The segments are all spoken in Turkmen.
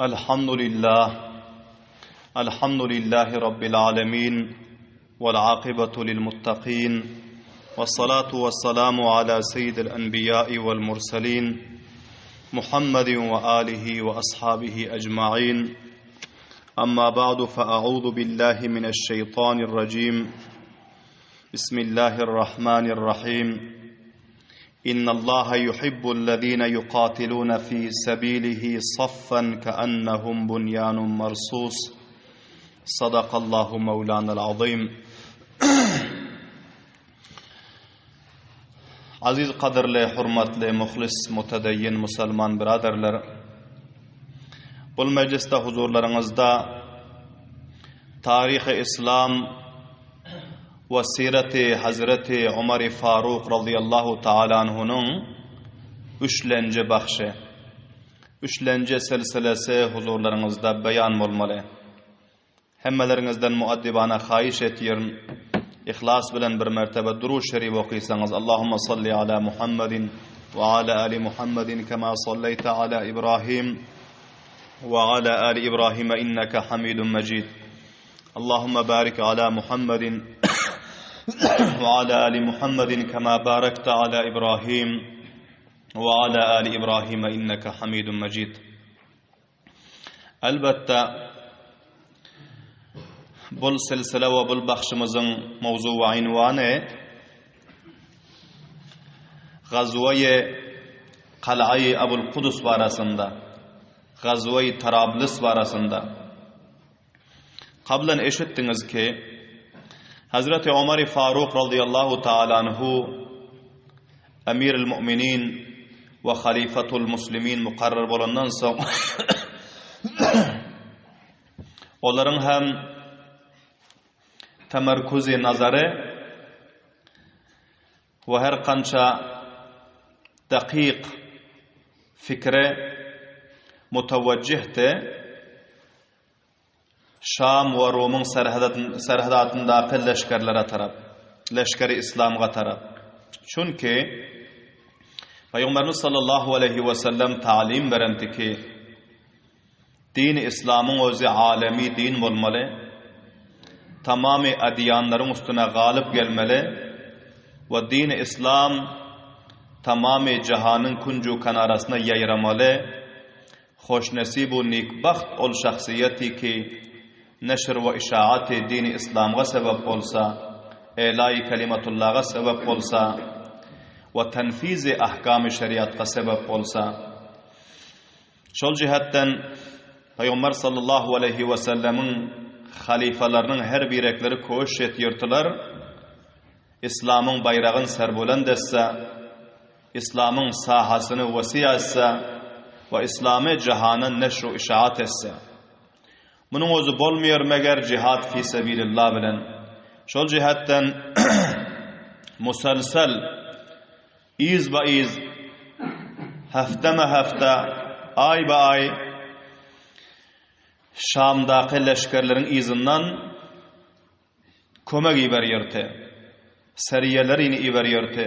الحمد لله الحمد لله رب العالمين والعاقبة للمتقين والصلاة والسلام على سيد الأنبياء والمرسلين محمد وآله وأصحابه أجمعين أما بعد فأعوذ بالله من الشيطان الرجيم بسم الله الرحمن الرحيم إن الله يحب الذين يقاتلون في سبيله صفا كأنهم بنيان مرصوص صدق الله مولانا العظيم Aziz gadyrly, hurmatly, muhlis, mutedeyyin musulman biraderler! Bul mejlisde huzurlaryňyzda taryhy islam we sireti Hazreti Omary Faruk razyýallahu taala anhunyň üçlenji bahşy, üçlenji silsilesi huzurlaryňyzda beýan bolmaly. Hemmeleriňizden muaddibana haýyş etýerin, yhlas bilen bir mertebe Durud Şerif okysaňyz, Allahumma salli ala Muhammedin we ala ali Muhammedin kema salleýte ala Ibrahim we ala ali Ibrahim inneke Hamidun Mejid. Allahumma barik ala Muhammedin we ala ali Muhammedin kema barakte ala Ibrahim we ala ali Ibrahim inneke Hamidun Mejid. Elbetde, bul silsile we bul bahşymyzyň mowzu we ynwany Gazwaýy Kal'aýy Abul Kudus barasynda, Gazwaýy Tarablus barasynda. Kablan eşitdiňiz ki, Hazreti Omar Faruk razyýallahu taala anhu Emirül Mu'minin we Halifatul Muslimin mukarrar bolandan soň olaryň hem temerkuzi nazary we her kança dakyk fikre mutawajjihdi Şam we Rumyň serhedatyndaky leşgerlere tarap, leşgeri yslamga tarap. Çünki Pygamberimiz sallallahu aleýhi we sellem talim berenti ki, dini yslamyň özi alemi din bolmaly, tamamy adýanlaryň üstüne galyp gelmeli we dini yslam tamamy jahanyň künju-kenarasyna ýaýramaly, Hoşnesib-u nikbagt ol şahsyýeti ki, neşr we işaati dini yslamga sebep bolsa, elaýy kelimatullaga sebep bolsa we tenfizi ahkamy şeriatga sebep bolsa. Şol jihetden Pygamber sallallahu aleýhi we sellemiň halyfalarynyň her birekleri köşüş etýärdiler, Yslamyň baýragyn serbulend etse, Yslamyň sahasyny wesy etse we yslamy jahana neşr-u işaat etse. Munuň özi bolmaýar meger jihad fi sebilillah bilen. Şol jihetden muselsel yzba-yz, hefteme-hefte, aýba-aý Şamdaky leşgerleriň yzyndan Kömek iberýärdi. Seriýelerini iberýärdi.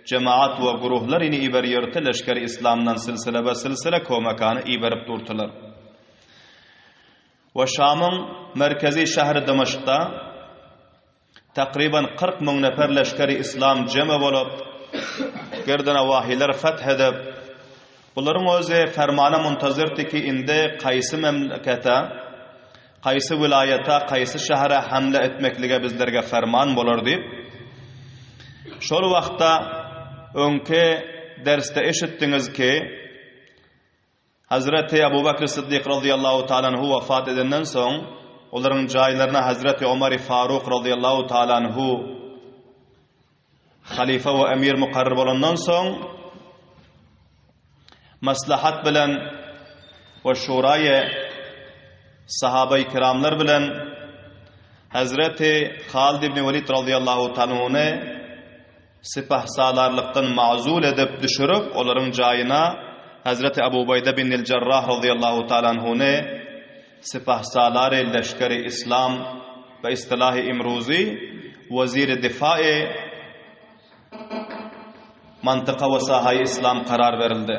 Jemaat we guruhlaryny iberýärdi, leşgeri yslamdan silsile-be-silsile kömekany iberip durdylar. We Şamyň merkezi şäheri Dymaşkda takryban 40 müň nefer leşgeri yslam jeme bolup, gerdanawahileri feth edip, bularyň özi fermana muntazirdi ki, indi kaýsy memlekete, Kaýsy welaýata, kaýsy şähere hamle etmeklige bizlerge ferman bolar diýip, şol wagtda öňki dersde eşitdiňiz ki, Hazreti Abu Bekr Siddik razyýallahu taala anhu wafat edenden soň, olaryň jaýlaryna Hazreti Omar Faruk razyýallahu taala anhu Halyfa we emir mukarrar bolandan soň, maslahat bilen we şuraýy sahabaýy kiramlar bilen Hazreti Halid ibn Welid razyýallahu taalany sipahsalarlykdan mazul edip düşürip, olaryň jaýyna Hazreti Abu Ubaýda bin el-Jarrah razyýallahu taalanhuny Sipahsalary leşgeri islam be istilahi imruzi weziri difa'i mantyka we sahaýy islam karar berildi.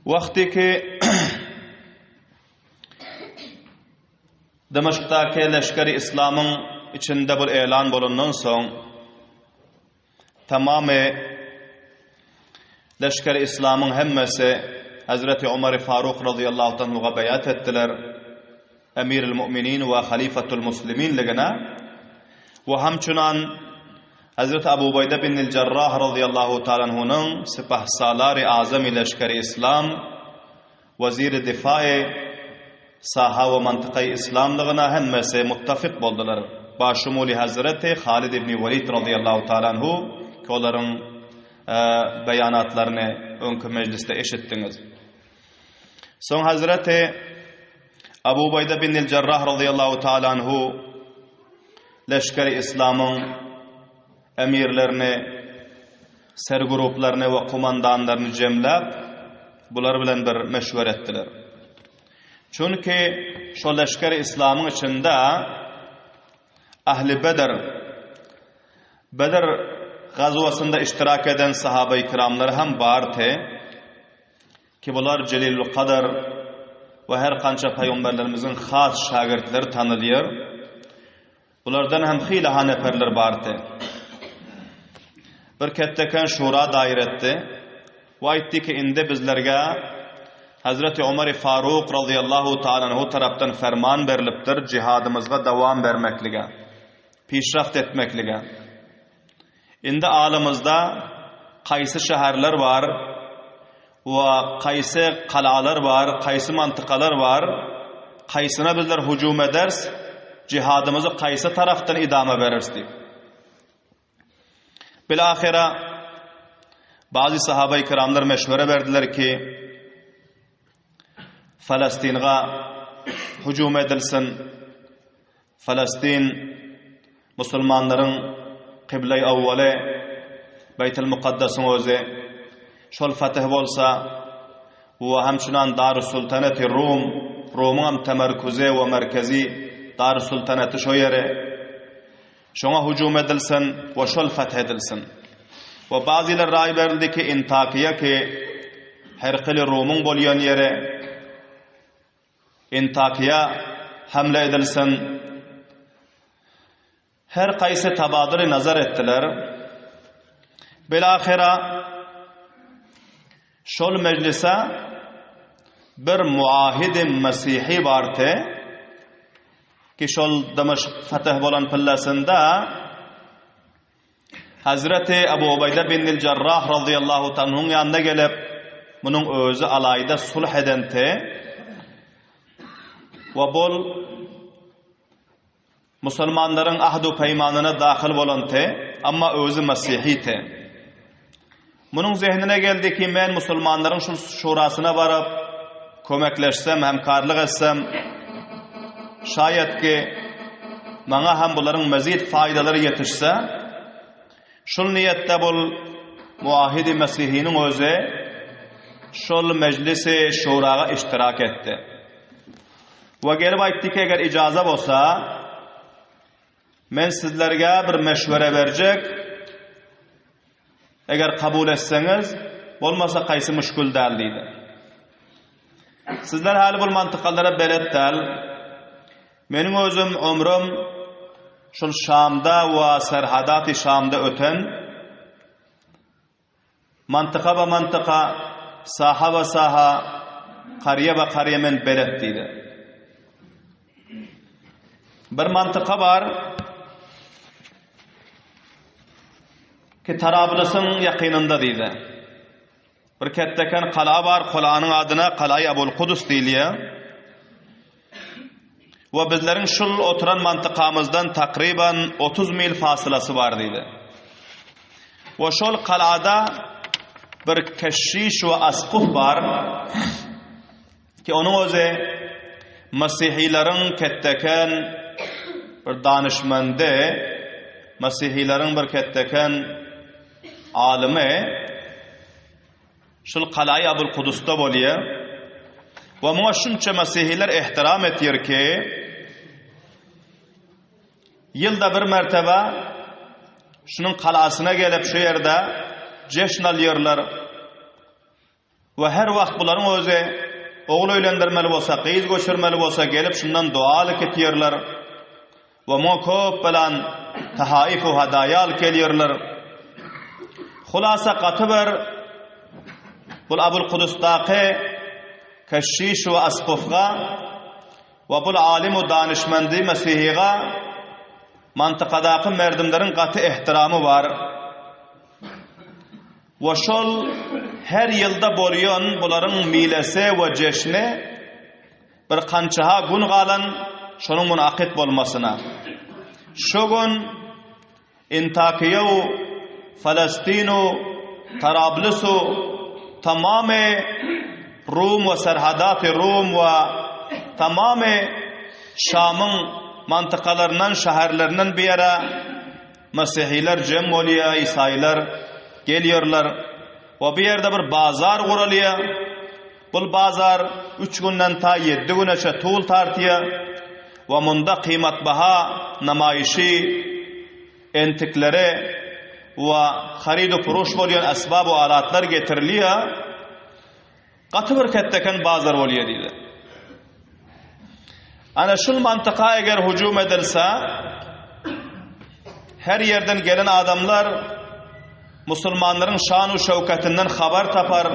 Wagtyky Dymaşkdaky leşgeri yslamyň içinde bir elan bolandan soň, tamamy leşgeri yslamyň hemmesi Hezreti Omary Faruk razyýallahu anhuga beýat etdiler. Emiril Mu'minin we Halifatul Musliminligine we hamçunan Hezreti Abu Ubeýde bin Jarrah razyýallahu taala anhunyň Sipahsalary Azamy leşgeri Yslam, Weziri Difae Saha we Mantykaýy Yslamlygyna hemmesi muttafyk boldular. Başumuli Hezreti Halid ibn Welid razyýallahu taala anhu ki olaryň beýanatlaryny öňki mejlisde eşitdiňiz. Soň Hazreti Abu Ubaýda bin el-Jarrah razyýallahu taala anhu leşgeri Islamyň emirlerini, serguruplaryny we komandanlaryny jemläp, bular bilen bir meşwere etdiler. Çünki şo leşgeri Islamyň içinde Ahli Bedr Bedr gazwasynda iştirak eden sahabeý kiramlar hem bardy. Ki bular Jelilül-Kadr we her kança pygamberlerimiziň has şagirtleri tanylýar. Bulardan hem hyla-ha neperler bardy. Bir ketdeken şura daýyr etdi we aýtdy ki, indi bizlerge Hazreti Omary Faruk razyýallahu taala anhu tarapdan ferman berlipdir jihadymyzga dowam bermeklige, pişraft etmeklige. Indi alymyzda kaýsy şäherler bar we kaýsy kalalar bar, kaýsy mantykalar bar, kaýsyna bizler hujum ederis, jihadymyzy kaýsy tarapdan idama bereris diýip. Bilahyra bazy sahabaý kiramlar meşwere berdiler ki, Falastinga hujum edilsin, Falastin musulmanlaryň kyblaý awwaly Beýtil Mukaddasyň özi. Şol fetih bolsa we hemçinan Darussultaneti Rum, Rumyň hem temerkuzi we merkezi Darussultaneti şo ýeri. Şoňa hujum edilsin we şol feth edilsin. We bazylar raý berildi ki Intakiýa ki Herkili Rumyň bolýan ýeri. Intakiýa hamle edilsin. Her kaýsy tabadyly nazar etdiler. Bilahyra şol mejlise bir muahidi mesihi bardy ki şol Dymaşk fetih bolan pillasynda Hazreti Abu Ubeýde bin Jarrah razyýallahu anhuň ýanyna gelip, munuň özi alaýda sulh edenti we bol musulmanlaryň ahdu peýmanyna dahyl bolanty, amma özi mesihiti. Munuň zehnine geldi ki, men musulmanlaryň şul şurasyna baryp, kömekleşsem, hemkarlyk etsem, şaýat ki, maňa hem bularyň mezit faýdalary ýetişse, şul niýetde bul muahidi mesihiniň özi şol mejlisi şuraga iştirak etdi. We gelip aýtdy ki, eger ijaza bolsa, men sizlerge bir meşwere berjek, Eger kabul etseňiz, bolmasa kaýsy müşgül däl diýdi. Sizler häli bul mantykalara belet däl. Meniň özüm ömrüm şul Şamda we serhadaty Şamda öten. Mantyka we mantyka, saha we saha, karýa we karýa men belet diýdi. Bir mantyka bar ki Tarablusyň ýakynynda diýdi. Bir ketdeken kala bar, kolanyň adyna Kalaý Abul Kudus diýilýär. We bizleriň şul oturan mantykamyzdan takryban 30 mil fasylasy bar diýdi. We şol kalada bir keşiş we askuf bar. Ki onuň özi mesihileriň ketdeken bir danyşmendi, mesihileriň bir ketdeken alymy şul Kalaýy Abul Kudusda bolýar. We muňa şunça mesihiler ehtiram etýär ki, ýylda bir mertebe şunuň kalasyna gelip şu ýerde jeşn alýarlar. We her wagt bularyň özi ogul öýlendirmeli bolsa, gyz göçürmeli bolsa gelip şundan doga alyp gitýärler. We muňa köp belan tahaif we hadaýa alyp gelýärler. Hulasa gaty bir bul Abul Kudusdaky keşşiş we askufga we bul alim we danyşmendi mesihiga mantykadaky merdimleriň gaty ehtiramy bar. We şol her ýylda bolýan bularyň milesi we jeşni bir kançaha gün galan şonuň munakyt bolmasyna. Şo gün Intakiýa u Falastin u Tarablus u tamamy Rum we serhadaty Rum we tamamy Şamyň mantykalaryndan şäherlerinden bu ýere Mesihiler jem bolýar, isaýylar gelýärler we bu ýerde bir bazar guralýar. Bul bazar üç günden ta ýeddi güneçe tul tartýar we munda kymatbaha namaýyşy entikleri we harydu-puruş bolýan esbab-u-alatlar getirilýär. Gaty bir ketdeken bazar bolýar diýdi. Ana şul mantyka eger hüjüm edilse, her ýerden gelen adamlar musulmanlaryň şan-u şöwketinden habar tapar,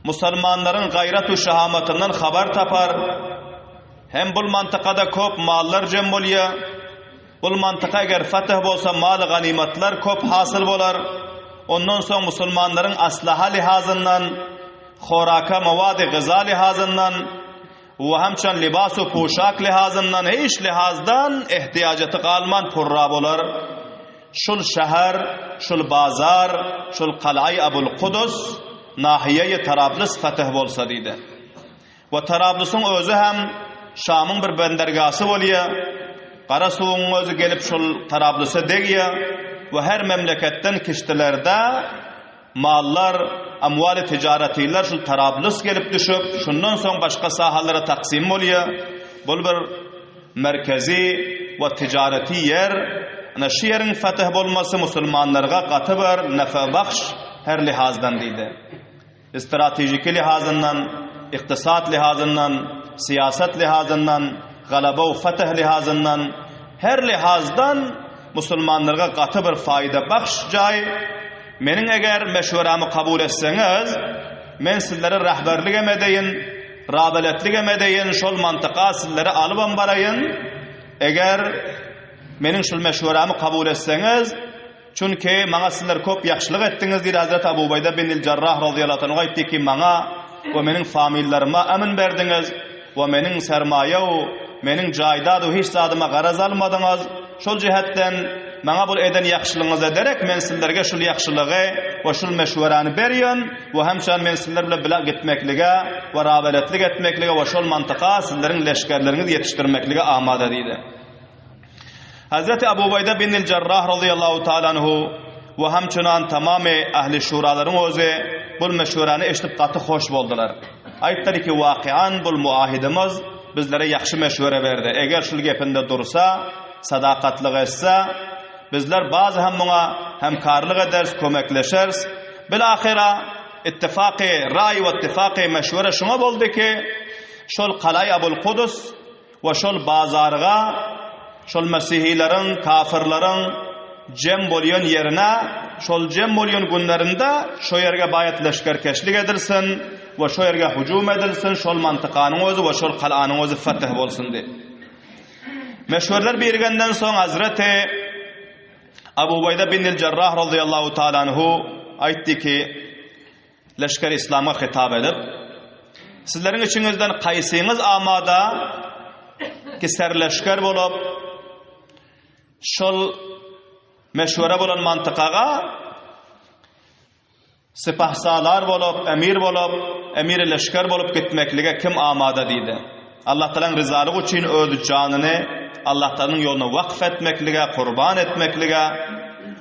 musulmanlaryň gaýrat-u şahamatyndan habar tapar. Hem bul mantykada köp mallar jem bolýar. Bul mantyka eger fetih bolsa maly ganymatlar köp hasyl bolar. Ondan soň musulmanlaryň aslaha lihazyndan, horaka mowady gyza lihazyndan we hemçen libasu puşak lihazyndan hiç lihazdan ehtiýajaty galman purra bolar. Şul şäher, şul bazar, şul kalaýy Abul Kudus, nahiýeýi Tarablys fetih bolsa diýdi. We Tarablusyň özi hem Şamyň bir bendergasy bolýar. Gara suwuň özi gelip şol Tarablusa degýär we her memleketden kiştilerde mallar, amwaly tijaratýlar şul Tarablus gelip düşüp, şundan soň başga sahalara taksym bolýar. Bul bir merkezi we tijareti ýer. Ine şu ýeriň fetih bolmasy musulmanlarga gaty bir nefebahş her lihazdan diýdi. Strategiki lihazyndan, ykdysat lihazyndan, syýasat lihazyndan, galaba we fetih lihazyndan, her lihazdan musulmanlarga gaty bir faýda bahş jaý. Meniň eger meşweramy kabul etseňiz, men sizlere rehberligem edeýin, rabeletligem edeýin, şol mantyka sizleri alybam baraýyn. Eger meniň şul meşweramy kabul etseňiz, Çünki maňa sizler köp ýagşylyk etdiňiz diýdi. Hazreti Abu Ubaýda bin il-Jarrah razyýallahu anhu aýtdy ki, maňa we meniň familiýalaryma emn berdiňiz we meniň sermaýa u meniň jaýdad u hiç zadyma garaz almadyňyz. Şol jähetden maňa bul eden ýagşylygyňyza derek men sizlerge şul ýagşylygy we şul meşwerany berýän we hemçan men sizler bile bile gitmeklige we rabeletlik etmeklige we şol mantyka sizleriň leşgerleriňizi ýetişdirmeklige amada diýdi. Hazreti Abu Ubaýda bin el-Jarrah razyýallahu taala anhu we hamçynan tamamy ähli şuralaryň özi bul meşwerany eşidip gaty hoş boldular. Aýtdylar ki, wakyan bul muahidimiz bizlere ýagşy meşwere berdi. Eger şul gepinde dursa, sadakatlyk etse, bizler bazy hem muňa hemkarlyk ederis, kömekleşeris. Bilahyra ittifaky raý we ittifaky meşwere şuňa boldy ki, şol kalaý Abul Kudus We şol bazarga, şol mesihileriň, kafyrlaryň jem bolýan ýerine, şol jem bolýan günlerinde şo ýerge baýat leşgerkeşlik edilsin we şo ýerge hüjüm edilsin, şol mantykanyň özi we şol kalanyň özi fetih bolsun diýip. Meşwerler birigenden soň Hazreti Abu Ubaýda bin el-Jarrah razyýallahu taala anhu aýtdy ki, Leşger-i Yslama hitap edip, Sizleriň içiňizden kaýsyňyz amada ki serleşger bolup, şol meşwere bolan mantykaga sipahsalar bolup, emir bolup, emiri leşger bolup gitmeklige kim amada diýdi. Allah Tagalaň ryzalygy üçin öz janyny Allah Tagalanyň ýoluna wakf etmeklige, gurban etmeklige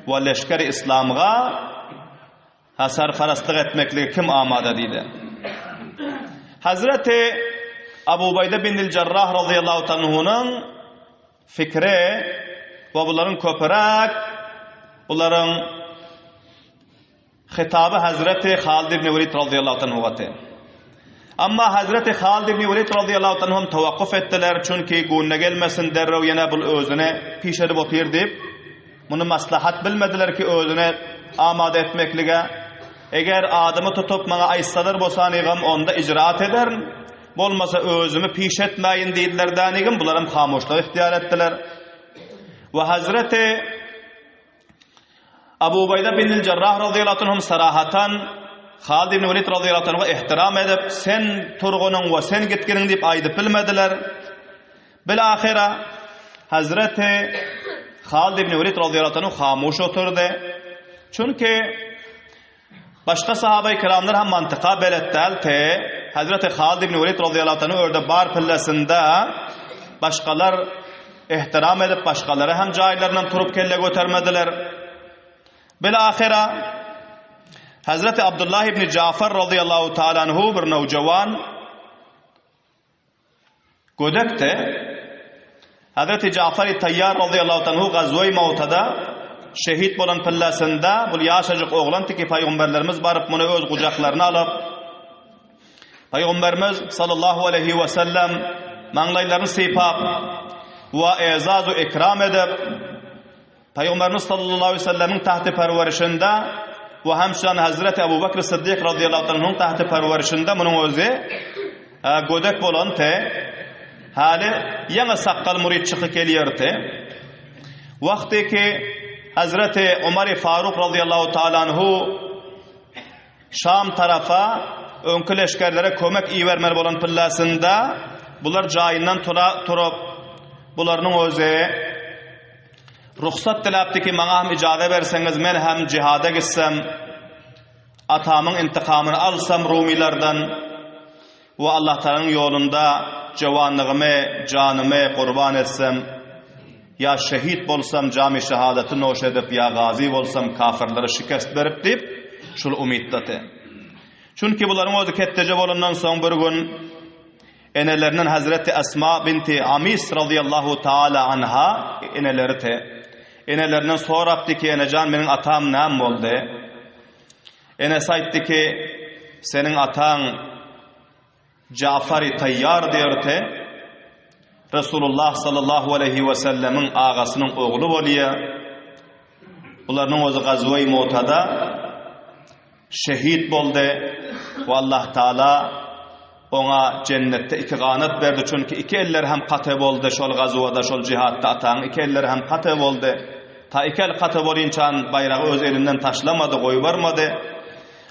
we leşger-i Yslamga Ha sarparastlyk etmeklige kim amada diýdi. Hazreti Abu Ubaýda bin el-Jarrah razyýallahu anhunyň fikri we bularyň köpüräk bularyň Hitaby Hazreti Halid ibn Welid razyýallahu anhu te. Amma Hazreti Halid ibn Welid razyýallahu anhu hem tawakkuf etdiler, çünki gününe gelmesin derrew ýene bul özüni piş edip otyr diýip, muny maslahat bilmediler ki özüni amada etmeklige. Eger adymy tutup maňa aýtsalar bosanygam onda icraat ederin, bolmasa özümi piş etmäýin diýdiler dänigim, bularam hamuşlyk ihtiýar etdiler. We Hazreti Abu Ubaýda bin Jarrah razyýallahu anhum sarahatan Halid ibn Welid razyýallahu anhuga ihtiram edip, sen turgunyň we sen gitginiň diýip aýdyp bilmediler. Bil-ahyra Hazreti Halid ibn Welid razyýallahu anhu hamuş oturdy. Çünki Başga sahabaýy kiramlar hem mantyka belet däldi. Hezreti Halid ibn Welid razyýallahu anhu örde bar pillesinde başgalar ehtiram edip başgalary hem jaýlaryndan turup kelle götermediler. Bil-ahyra Hezreti Abdullah ibn Jafar razyýallahu taala anhu bir nowjawan Gödekdi. Hazreti Jafar-y Taýýar razyýallahu anhu Gazwe-i Mu'tada şehit bolan pillasynda bul ýaşajyk oglandy ki, Pygamberlerimiz baryp muny öz gujaklaryna alyp, Pygamberimiz sallallahu aleýhi we sellem maňlaýlaryny sypap we ezaz-u ikram edip, Pygamberimiz sallallahu aleýhi we sellemiň tahty perwerişinde we hemçinen Hazreti Abu Bekr Siddik razyýallahu anhuň tahty perwerişinde munuň özi gödek bolan te hali ýaňy sakgal muryt çykyp gelýärdi. Wagty ki Hazreti Omar Faruk razyýallahu taala anhu Şam tarapa öňki leşgerlere kömek ibermeli bolan pillasynda bular jaýyndan turup bularynyň özi Rugsat diläpdi ki, maňa hem ijaza berseňiz, men hem jihada gitsem, atamyň intikamyny alsam rumylardan we Allah Tagalanyň ýolunda jowanlygymy, janymy gurban etsem, ýa şehit bolsam, jamy şehadaty noş edip, ýa gazy bolsam, kafyrlara şikest berip diýip, şul umytdady. Çünki bularyň özi ketdeje bolandan soň bir gün Enelerinden Hazreti Esma binti Amis razyýallahu taala anha eneleri te. Enelerinden sorapdy ki, Enejan meniň atam näme boldy? Enesi aýtdy ki, Seniň ataň Jafary Taýýar diýerdi. Resulullah sallallahu aleýhi we sellemiň agasynyň ogly bolýar. Bularynyň özi Gazwe-i Mu'tada şehit boldy we Allah Taala oňa jennetde iki ganat berdi, çünki iki elleri hem kate boldy şol gazwada, şol jihatda ataň iki elleri hem kate boldy. Ta iki el kate bolynçan baýragy öz elinden taşlamady, goýbermedi.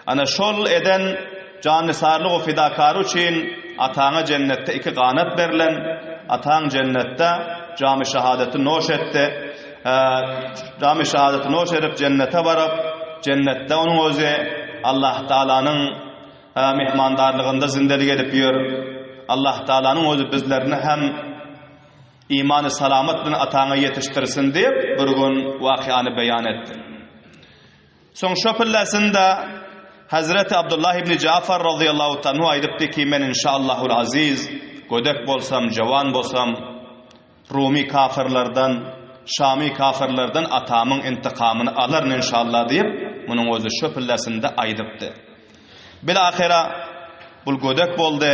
Ana şol eden jannysarlygy fidakary üçin ataňa jennetde iki ganat berlen, ataň jennetde jamy şahadaty noş etdi. Jamy şahadaty noş edip jennete baryp, jennetde onuň özi Allah Taalanyň myhmandarlygynda zindelik edip ýör. Allah Taalanyň özi bizlerini hem imany salamat bilen ataňa ýetişdirsin diýip, bir gün wakyany beýan etdi. Soň şo pillesinde Hezreti Abdullah ibn Jafar razyýallahu anhu aýdypdy ki, men inşaallahul aziz gödek bolsam, jowan bolsam, Rumy kafyrlardan, Şamy kafyrlardan atamyň intikamyny alaryn inşallah diýip, munuň özi şo pillesinde aýdypdy. Bilahyra bul gödek boldy,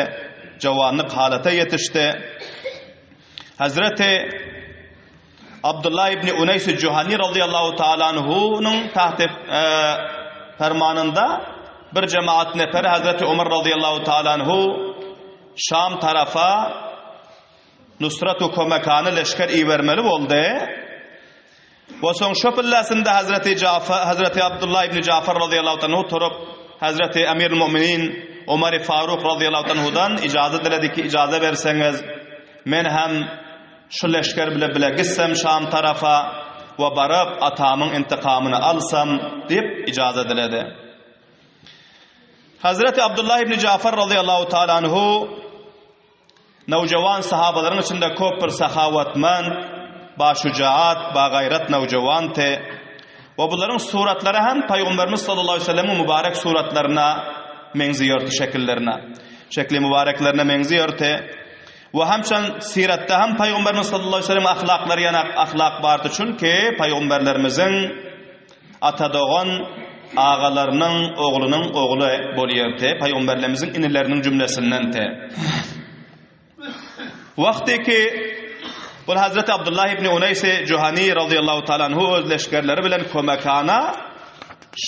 jowanlyk halata ýetişdi. Hezreti Abdullah ibn Uneýs Juhani razyýallahu taala anhunyň tahty fermanynda bir jemaat neferi Hazreti Omar razyýallahu taala anhu Şam tarafa nusrat we kömekany leşger ibermeli boldy. We soň şo pillasynda Hazreti Jafar, Hazreti Abdullah ibn Jafar razyýallahu anhu turup Hazreti Emirül Müminin Omar Faruk razyýallahu anhudan ijaza diledi ki, ijaza berseňiz men hem Şu leşger bile bile gitsem Şam tarapa we baryp atamyň intikamyny alsam diýip ijaza diledi. Hazreti Abdullah ibn Jafar razyýallahu taala anhu nowjawan sahabalaryň içinde köp bir sahawatmand, başujaat, bagaýrat nowjawandy. We bularyň suratlary hem Pygamberimiz sallallahu aleyhi ve sellemiň mübarek suratlaryna meňzeýärdi şekillerine. Şekli mübareklerine meňzeýärdi. We hemçen syratda hem Pygamberimiz sallallahu aleyhi ve sellem ahlaklary ýanak ahlak bardy çünki Pygamberlerimiziň ata dogan. agalarynyň oglunyň ogly bolýardy, pygamberlerimiziň inileriniň jümlesindendi. Wagty ki, bul Hazreti Abdullah ibn Uneýsi Juhani razyýallahu taala anhu öz leşgerleri bilen kömekhana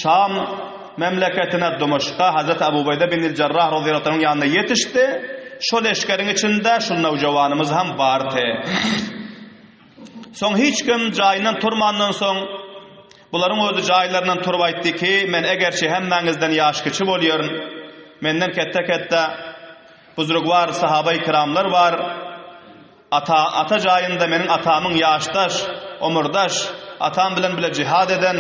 Şam memleketine Dymaşka Hazreti Abu Ubeýde bin Jarrah razyýallahu taala ýanyna ýetişdi. Şo leşgeriň içinde şul nowjawanymyz hem bardy. Soň hiç kim jaýyndan turmandan soň, bularyň özi jaýlaryndan turup aýtdy ki, men egerçi hemmäňizden ýaş kiçi bolýaryn, menden ketde-ketde buzrugwar sahabaýy kiramlar bar, ata, ata jaýynda meniň atamyň ýaşdaş, omurdaş, atam bilen bile jihad eden,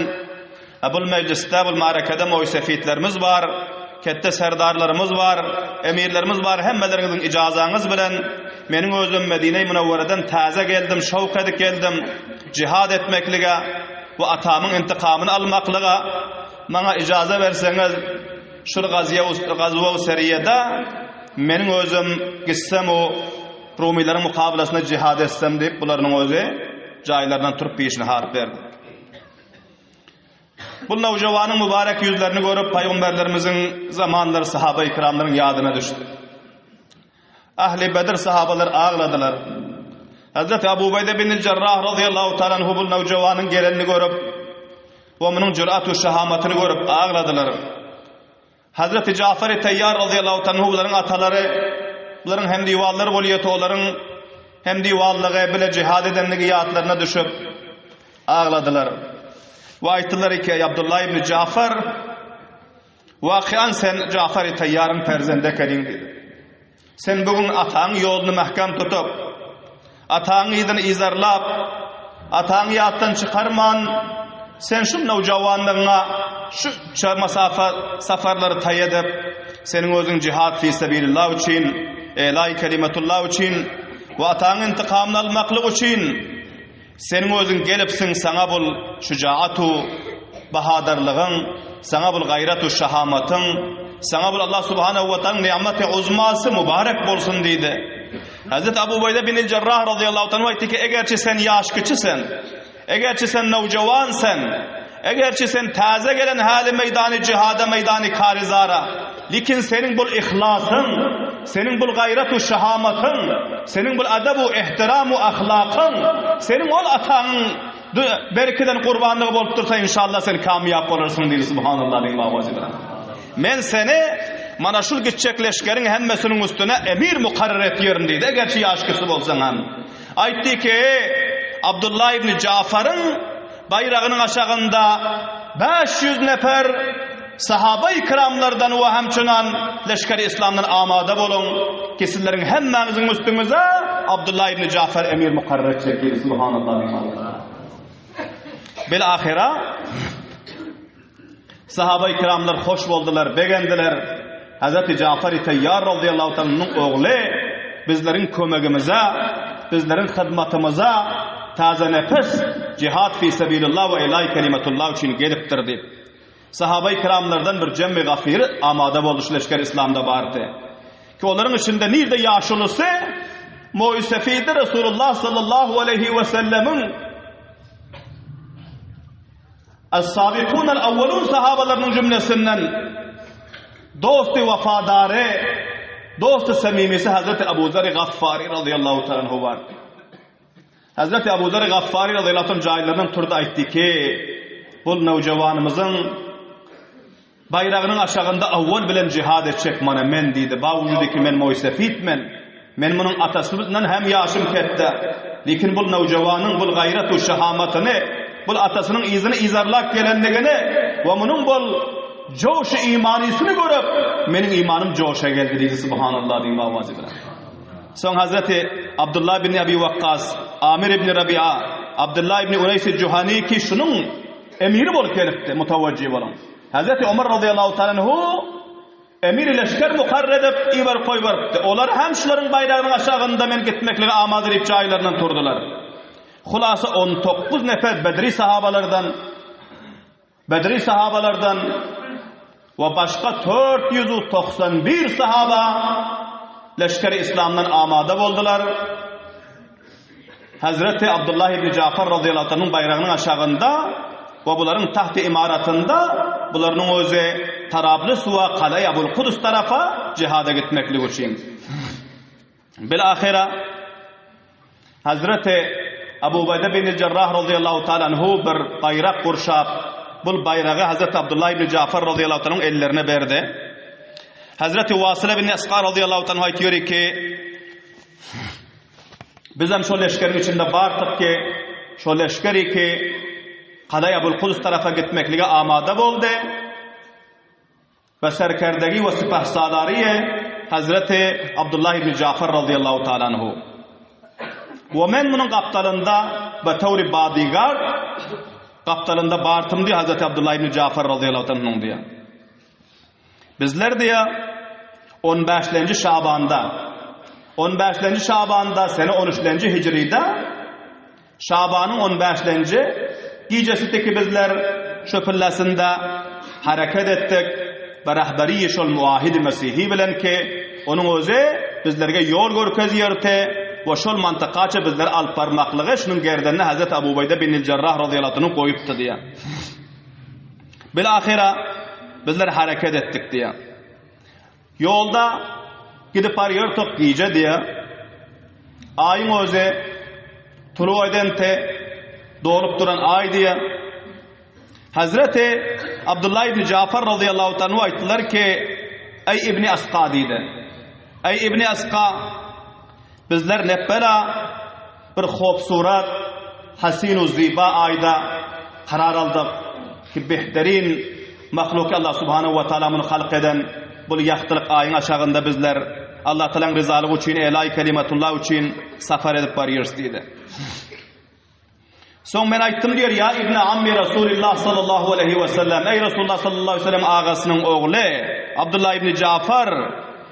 Bul mejlisde, bul marekede moýsefitlerimiz bar, ketde serdarlarymyz bar, emirlerimiz bar, hemmeleriňiziň ijazaňyz bilen meniň özüm Medine-i Münewwereden täze geldim, şowk edip geldim, jihad etmeklige we atamyň intikamyny almaklyga maňa ijaza berseňiz, şul gazwa-u seriýede meniň özüm gitsem-u rumylaryň mukabylasynda jihad etsem diýip, bularynyň özi jaýlaryndan turup pişnihat berdi. Bu nowjawanyň mübarek ýüzlerini görüp, pygamberlerimiziň zamanlary sahaba-i kiramlaryň ýadyna düşdi. Ähli Bedr sahabalar agladylar. Hazreti Abu Ubeýde bin Jarrah radiyallahu ta'ala anhu bu nowjawanyň gelenini görüp, we munuň jürat we şahamatyny görüp agladylar. Hazreti Jafary Teýýar razyýallahu taala anhu bularyň atalary, bularyň hemdiwallary bolýardy, olaryň hemdiwallygy, bile jihad edenligi ýatlaryna düşüp, agladylar. We aýtdylar ki, Eý Abdullah ibn Jafar, wakyan sen Jafary Teýýaryň perzendi ekeniň diýdi. Sen bu gün ataň ýoluny mähkäm tutup, ataň yzyny yzarlap, ataňy ýatdan çykarman, sen şu nowjawanlygyňa şunça masafa safarlary taý edip, seniň özüň jihad fi sebilillah üçin, elaý kelimetullah üçin we ataň intikamyny almaklyk üçin Seniň özüň gelipsiň saňa bul şujaatu bahadarlygyň, saňa bul gaýratu şahamatyň, saňa bul Allah subhanahu we taalaň ni'meti uzmasy mübarek bolsun diýdi. Hazreti Abu Ubeýde bin Jarrah razyýallahu anhu aýtdy ki, egerçi sen ýaş kiçi sen, egerçi sen nowjawan sen, egerçi sen täze gelen häli meýdany jihada meýdany karizara, Lekin seniň bul yhlasyň, seniň bul gaýrat-u şahamatyň, seniň bul adab-u ehtiram-u ahlakyň, seniň ol ataňyň berkiden gurbanlygy bolup dursa, inşallah sen kamýap bolarsyň diýdi. Subhanallah diýiň owazy bilen. Men seni mana şul gitjek leşgeriň hemmesiniň üstüne emir mukarrar etýärin diýdi, egerçi ýaş kişi bolsaň hem. Aýtdy ki, Abdullah ibn Jafaryň baýragynyň aşagynda 500 nefer Sahaba-i kiramlardan we hemçünan leşgeri islamdan amada boluň ki sizleriň hemmäňiziň üstüňize Abdullah ibn Jafar emir mukarrar etjek diýdi. Subhanallah. Bil ahira Sahaba-i kiramlar hoş boldular, begendiler. Hazreti Jafar-i Teýýar radıyallahu ta'alanyň ogly bizleriň kömegimize, bizleriň hyzmatymyza täze nefes jihad fi sebilillah we ilaý kelimetullah üçin gelipdir diýip. Sahabaýy kiramlardan bir jemmi gafyry amada boldy şu leşger islamda bardy. Ki olaryň içinde nirde ýaşulusy Moýsefidi Resulullah sallallahu aleýhi we sellemiň Es-sabikunel awwalun sahabalarynyň jümlesinden dosty wepadary, dosty samimisi Hazreti Abu Zeri Gaffary radıyallahu ta'ala anhu bardy. Hezreti Abu Zer Gaffary razyýallahu anh jaýlaryndan turdy aýtdy ki, Bul nowjawanymyzyň baýragynyň aşagynda awwal bilen jihad etjek mana men diýdi. Bawujudi ki men moýsefit men. Men munuň atasyndan hem ýaşym ketde. Lekin bul nowjawanyň bul gaýrat we şahamatyny, bul atasynyň yzyny yzarlap gelenligini we munuň bul joşy imanysyny görüp, meniň imanym joşa geldi diýdi. Subhanallah diýip owazy bilen. Soň Hazreti Abdullah ibn Abi Wakkas, Amir ibn Rabia, Abdullah ibn Uneýs Juhani ki şunuň emiri bolup gelipdi, mutawajjy boluň. Hazreti Omar razyýallahu ta'ala anhu emiri leşger mukarrar edip iberip goýberipdi. Olar hem şularyň baýragynyň aşagynda men gitmeklige amada diýip jaýlaryndan turdular. Hulasa 19 nefer bedri sahabalardan Bedri sahabalardan we başga 491 sahaba leşgeri islamdan amada boldular. Hazreti Abdullah ibn Jafar razyýallahu anhuň baýragynyň aşagynda. We bularyň tahty ymaratynda bularynyň özi Tarablus we Kalaý Abul Kudus tarapa jihada gitmeklik üçin. Bil-ahyra Hazreti Abu Ubaýda bin Jarrah razyýallahu taala anhu bir baýrak gurşap, bul baýragy Hazreti Abdullah ibn Jafar razyýallahu taala ellerine berdi. Hazreti Wasyla bin Esqa razyýallahu taala aýtýar ki, Bizem şol leşgeriň içinde bardyk ki, şol leşger ki Kalaý Abul Kudus tarapa gitmeklige amada boldy. We serkerdegi we sypahsalary Hazreti Abdullah ibn Jafar razyýallahu taala anhu. We men munuň gapdalynda be tawri bodyguard gapdalynda bartym diýýär Hazreti Abdullah ibn Jafar razyýallahu taala anhuň diýýär. Bizler diýýär on bäşlenji Şabanda on bäşlenji Şabanda sene on üçlenji hijride Şabanyň on bäşlenji gijesi teki bizler şo pillasynda hereket etdik we rahberiýi şol muahidi mesihi bilen ki, onuň özi bizlerge ýol görkezýärdi we şol mantykaça bizleri alyp barmaklygy şunuň gerdenine Hazreti Abu Ubeýde bin Jarrah razyýallahu anhu goýupdy diýýär. Bilahyra bizler hereket etdik diýýär. Ýolda gidip barýardyk gije diýýär. Aýyň özi tulup edente dolup duran aý diýýär. Hazreti Abdullah ibn Jafar razyýallahu ta'ala anhu aýtdylar ki, Eý Ibni Aska diýdi. Eý Ibni Aska, bizler nepbela bir hopsurat, hasin-u ziba aýda karar aldyk ki behterin mahluky Allah subhanahu we taala muny halk eden bul ýagtylyk aýyň aşagynda bizler Allah taalaň ryzalygy üçin elaý kelimatullah üçin safar edip barýarys diýdi. Soň men aýtdym diýer, ýa ibni ammi Rasulillah sallallahu aleýhi we sellem, eý Rasulullah sallallahu aleýhi we sellem agasynyň ogly Abdullah ibni Jafar,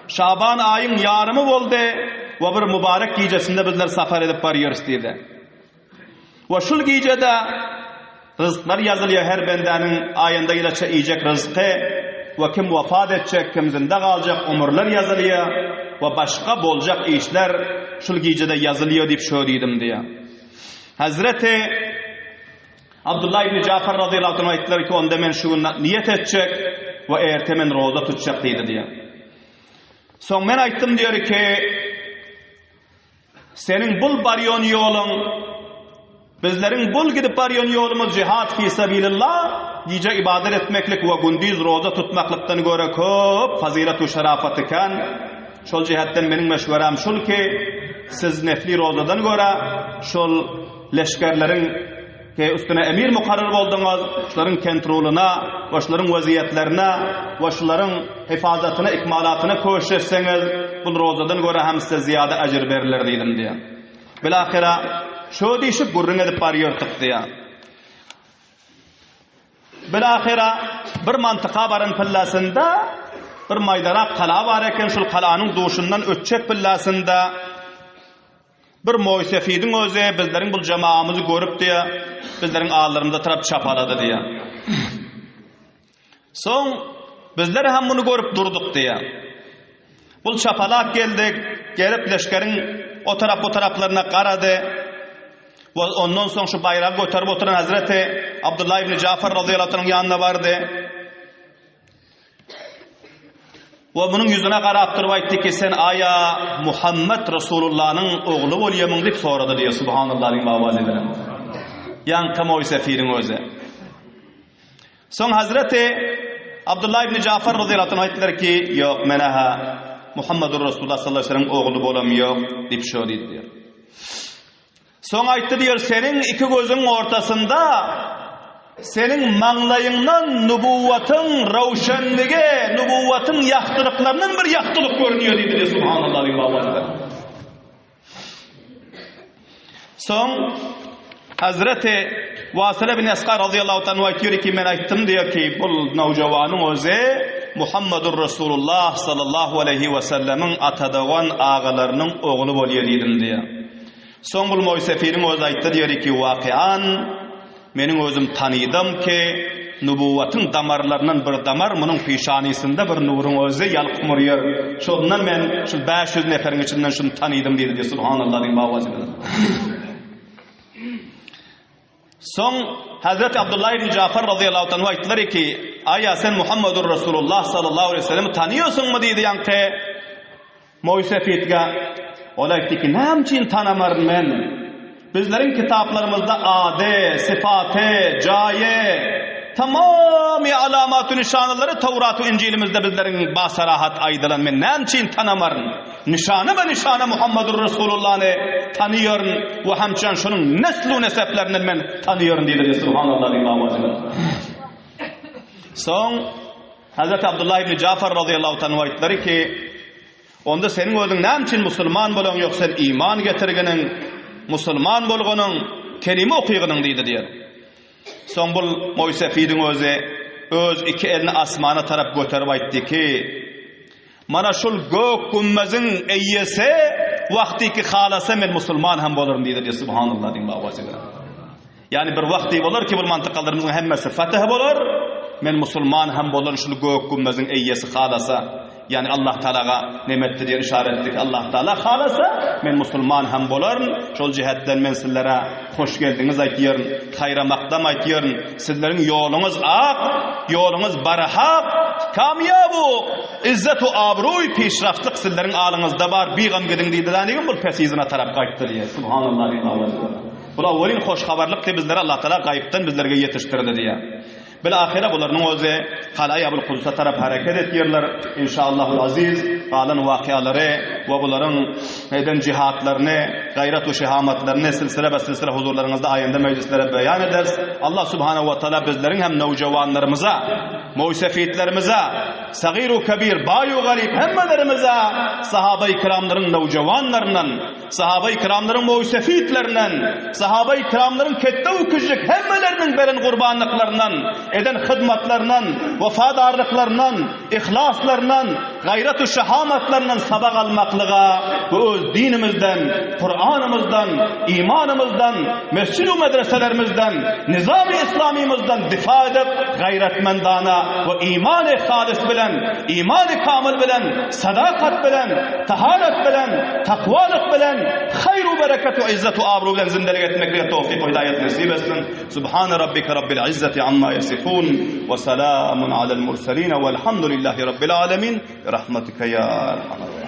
Şaban aýyň ýarymy boldy we bir mübarek gijesinde bizler safar edip barýarys diýdi. We şul gijede ryzklar ýazylýar her bendäniň aýynda ýylaça iýjek ryzky we kim wafat etjek, kim zynda galjak umurlar ýazylýar we başga boljak işler şul gijede ýazylýar diýip şo diýdim diýýär. Hezreti Abdullah ibn Jafar razyýallahu anhu aýtdylar ki, onda men şu gün niýet etjek we erte men roza tutjak diýdi diýýär. Soň men aýtdym diýer ki, seniň bul barýan ýoluň bizleriň bul gidip barýan ýolumyz jihad fi sabilillah, gije ibadet etmeklik we gündiz roza tutmaklykdan görä köp fazylet we şerafaty kän. Şol jähetden meniň meşweräm şul ki, siz nefli rozadan görä, şol leşgerleriň ki üstüne emir mukarrar bolduňyz, şularyň kentrulyna we şularyň weziýetlerine we şularyň hifazatyna, ikmalatyna köşüş etseňiz, bul rozadan görä hem size zyýada ejir beriler diýdim diýýär. Bilahyra, şo diýşip gürrüň edip barýardyk diýýär. Bilahyra bir mantyka baran pillasynda bir maýdarak gala bar eken, şol galanyň duşundan ötjek pillasynda bir moýsefidiň özi bizleriň bul jemaamyzy görüp diýýär, bizleriň allarymyza tarap çapalady diýýär. Soň bizler hem muny görüp durduk diýýär. Bul çapalap geldi, gelip leşgeriň o tarap bu taraplaryna garady. We ondan soň şu baýragy göterip oturan Hazreti Abdullah ibn Jafar razyýallahu anhuň ýanyna bardy. We munuň ýüzüne garap durup aýtdy ki, sen aýa Muhammed Rasulullanyň ogly bolýamyň diýip sorady diýýär. Subhanallah diýip awaz edilen. Ýaňky moýsefiriň özi. Soň Hazreti Abdullah ibn Jafar razyýallahu anhu aýtdylar ki, Ýok, men-ä Muhammedur Rasulullah sallallahu aleyhi ve sellem ogly bolam ýok diýip şo diýdi diýýär. Soň aýtdy diýýär, seniň iki gözüň ortasynda seniň maňlaýyňdan nubuwatyň röwşenligi, nubuwatyň ýagtylyklaryndan bir ýagtylyk görünýär diýdi diýýär. Subhanallah diýip awaz berdi. Soň Hazreti Wasyla bin Esga razyýallahu anhu aýtýar ki, men aýtdym diýýär ki, bul nowjawanyň özi Muhammedur Rasulullah sallallahu aleýhi we sellemiň atadogan agalarynyň ogly bolýar diýdim diýýär. Soň bul moýsefiriň özi aýtdy diýýär ki, wakyan Meniň özüm tanydam ki, nubuwatyň damarlaryndan bir damar munuň pişanysynda bir nuruň özi ýalkym urýar. Şondan men şul 500 neferiň içinden şuny tanydym diýdi diýip, subhanallah diýip baba jigim. Soň Hazreti Abdullah ibn Jafar razyýallahu anhu aýtdylar ki, Aýa sen Muhammedur Rasulullah sallallahu aleýhi we sellemi tanyýarsyňmy diýdi ýaňky Moýsefitge. Ol aýtdy ki, näme üçin tanamaryn men? Bizleriň kitaplarymyzda ady, sypaty, jaýy, tamamy alamaty nyşanalary Towrat we Injilimizde bizleriň basarahat aýdylan men näme üçin tanamaryn? Nyşana be nyşana Muhammedur Resulullany tanyýaryn we hemçen şonuň neslu neseplerinden men tanyýaryn diýdi Subhanallah diýip owazy bilen. Soň Hazreti Abdullah ibn Jafar razyýallahu anhu aýtdylary ki, Onda seniň özüň näme üçin musulman bolaň ýok sen iman getirginiň, musulman bolganyň, kelime okygynyň diýdi diýer. Soň bul Moýsefidiň özi öz iki elini asmana tarap göterip aýtdy ki, Mana şul gök gümmeziň eýesi wagtyky halasa men musulman hem bolaryn diýdi diýer. Subhanallah diýip owazy bilen. Ýagny bir wagty bolar ki bul mantykalaryňyzyň hemmesi fatih bolar, men musulman hem bolaryn şul gök gümmeziň eýesi halasa, ýagny Allah Tagalaga neme etdi diýen yşara etdi ki Allah Tagala halasa men musulman hem bolaryn, şol jihetden men sizlere hoş geldiňiz aýtýaryn, haýra makdam aýtýaryn, sizleriň ýoluňyz ak, ýoluňyz barhak, kamýabu, izzet-u abruý, pişraftlyk sizleriň alyňyzda bar, bigam gidiň diýdi, dänigim bul pes yzyna tarap gaýtdy diýýär. Subhanallah diýip owazy bilen. Bul awwelin hoş habarlykdy bizlere Allah Tagala gaýypdan bizlerge ýetişdirdi diýýär. Bil ahyra bularynyň özi Kalaýy Abul Kudusa tarap hereket etýärler. Inşaallahul aziz galan wakyalary we bularyň eden jihatlaryny, gaýrat we şehamatlaryny silsile be silsile huzurlaryňyzda aýynda mejlislere beýan ederis. Allah Subhanahu we Taala bizleriň hem nowjawanlarymyza, moýsefitlerimize, sagyr u kebir, baý u garyp hemmelerimize sahabaýy kiramlaryň nowjawanlaryndan Sahaba-i kiramlaryň moýsefitlerinden, sahaba-i kiramlaryň ketde-u-küjük hemmeleriniň beren gurbanlyklaryndan, eden hyzmatlaryndan, wepadarlyklaryndan, yhlaslaryndan, gaýrat-u şehamatlaryndan sabak almaklyga we öz dinimizden, Kuranymyzdan, imanymyzdan, mesjid-u medreselerimizden, nizam-y islamymyzdan difa edip, gaýratmendana we imany halys bilen, imany kamyl bilen Sadakat bilen, taharat bilen, takwalyk bilen, haýr-u bereket we yzzet-u abru bilen zindelik etmeklige towfyk we hidaýat nesip etsin. Subhane rabbike rabbil izzeti amma ýesifun we salamun alel murselin welhamdulillahi rabbil alemin. Bi rahmetike ýa erhamer.